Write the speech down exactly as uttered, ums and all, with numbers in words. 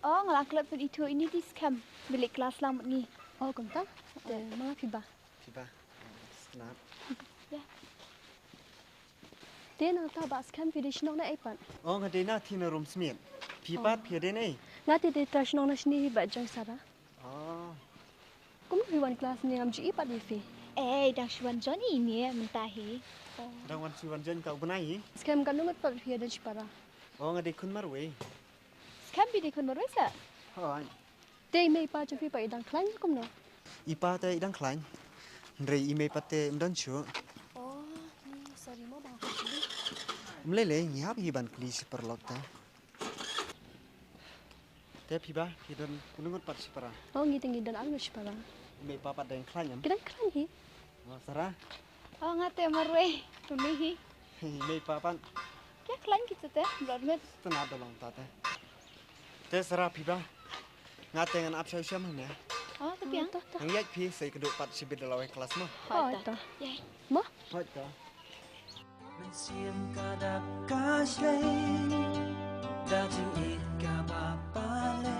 Oh, nga la klet pynithuh ïa ine i Skhem. Ba leit klas lang bad ngi. Oh, kumta? Te ma la phi ba? Phi ba? Sngap. Ïa. Te nangta Bah Skhem phi dei shnong na ei pat? Oh, nga dei na Thina Rumsmiet. Phi pat phi dei na ei? Nga te dei trai shnong na shane hi Bah Jongsara. Oh. Kumno phi wan klas ne ngam ju i pat ïa phi? Ei, dang shu wan join ine mynta hi. Dang wan shu wan join ka u bnai hi. Skhem, katno ngut pat phi ïa don shipara? Oh, nga dei khun marwei. Skhem, phi dei khun marwei sa? Hooid. Te i mei i pa jong phi pat i dang khlaiñ kumno? I pa te i dang khlaiñ. Hynrei i mei pat te ym don shuh. Oh, sorry mo, bang ko chili. Ym lei lei, ngi hap hi ban kylli shi paralok te. Te phi ba, phi don katno ngut pat shipara? Oh, ngi te ngi don ar ngut shipara. I mei i pa pat dang khlaiñ em? Ki dang khlaiñ hi. Oh, Sara? Oh, nga te marwei, tuni hi. I mei i pa pat? Ki khlaiñ ki te, blot ngut. Te na da long ta te. Te Sara phi ba. Nga te ngan ap sha u shem hangne. Oh, te biang. Nang ïaid phi sa ïakynduh pat shibit da lawei klas mo. Hooid ta. Mo? Hooid ta. Mynsiem ka dap ka shlei, da jingïeit kaba pale.